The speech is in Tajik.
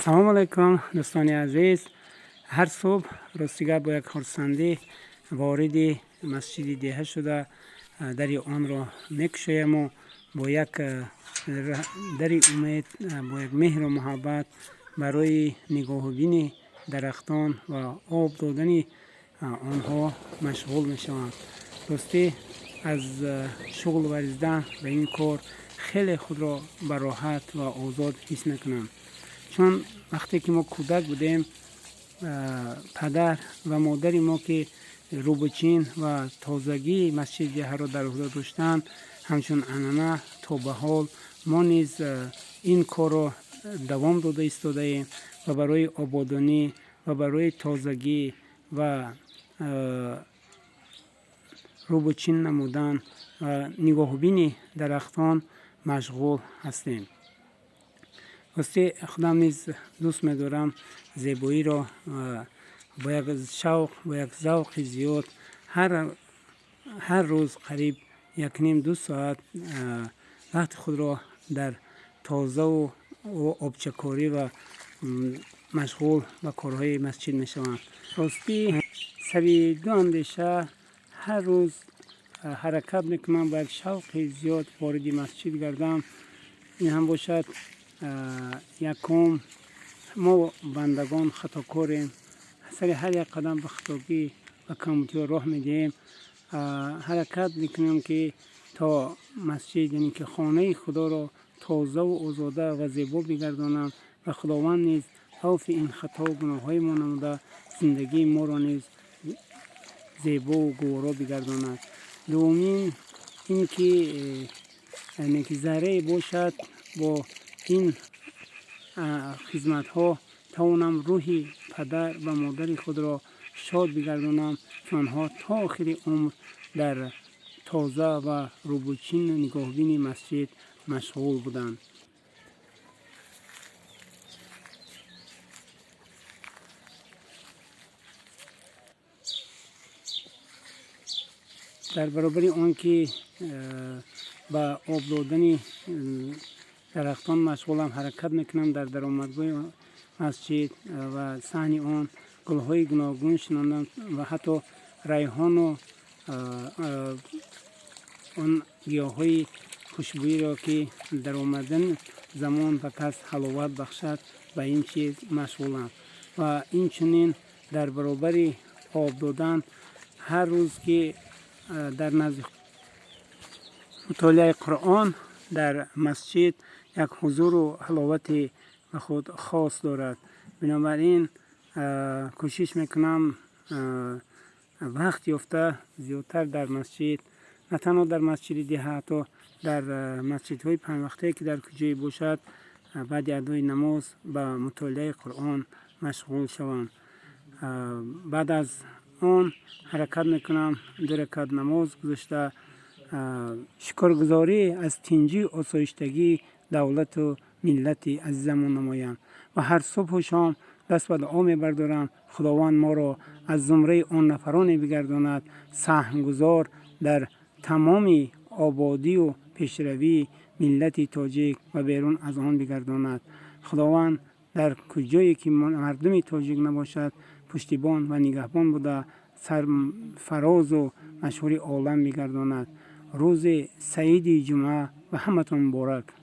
Салом алайкум, дӯстони азиз. Ҳар субҳ, ростига, бо як хурсандӣ вориди масҷиди деҳа шуда, дари онро мекушояму бо як дари умед, бо як меҳру муҳаббат барои нигоҳубини дарахтон ва об додани онҳо машғул мешавам. Ростӣ, аз шуғл варзидан ба ин кор хеле худро бароҳат ва озод ҳис мекунам, чун вақте ки мо кӯдак будем, падар ва модари мо, ки рӯбучин ва тозагии масҷиди деҳаро дар уҳда доштанд, ҳамчун анъана то ба ҳол мо низ ин корро давом дода истодаем ва барои ободонӣ ва барои тозагӣ ва рӯбучин намудан ва нигоҳубини дарахтон машғул ҳастем. Ростӣ, худам низ дӯст медорам зебоиро ва бо як шавқ, бо як завқи зиёд ҳар рӯз қариб 1.5-2 соат вақти худро дар тозаву обчакорӣ ва машғул ба корҳои масҷид мешавам. Ростӣ, сари ду андеша ҳар рӯз ҳаракат мекунам, ба як шавқи зиёд вориди масҷид гардам. Ин ҳам бошад: якум, мо бандагон хатокорем, сари ҳар як қадам ба хатогӣ ва камбудиҳо роҳ медиҳем. Ҳаракат мекунем, ки то масҷид, яъне ки хонаи Худоро тозаву озода ва зебо бигардонам ва Худованд низ авфи ин хатову гуноҳҳои мо намуда, зиндагии моро низ зебову гуворо бигардонад. Дуввумин ин ки, яъне ки заррае бошад, бо ин хизматҳо тавонам рӯҳи падар ва модари худро шод бигардонам, ки онҳо то охири умр дар тоза ва рӯбучину нигоҳубини масҷид машғул буданд. Дар баробари он ки ба об додани дарахтон машғулам, ҳаракат мекунам дар даромадгоҳи масҷид ва саҳни он гулҳои гуногун шинонам ва ҳатто райҳону он гиёҳҳои хушбӯиро, ки дар омадан замон ба кас ҳаловат бахшад, ба ин чиз машғулам. Ва инчунин дар баробари об додан ҳар рӯз, ки дар назди мутолиаи Қуръон дар масҷид як ҳузуру ҳаловати ба худ хос дорад. Бинобар ин кӯшиш мекунам вақт ёфта зиёдтар дар масҷид, на танҳо дар масҷиди деҳа, ҳатто дар масҷидҳои панҷвақтае, ки дар куҷое бошад, баъди адои намоз ба мутолиаи Қуръон машғул шавам. Баъд аз он ҳаракат мекунам ду ракат намоз гузошта, шукргузорӣ аз тинҷию осоиштагии давлату миллати азизамон намоям ва ҳар субҳу шом даст ба дуо мебардорам: Худованд моро аз зумраи он нафароне бигардонад, саҳмгузор дар тамоми ободию пешравии миллати тоҷик ва берун аз он бигардонад. Худованд дар куҷое ки мардуми тоҷик набошад, пуштибон ва нигаҳбон буда, сарфарозу машҳури олам бигардонад. Рӯзи саиди ҷумъа ба ҳаматон муборак.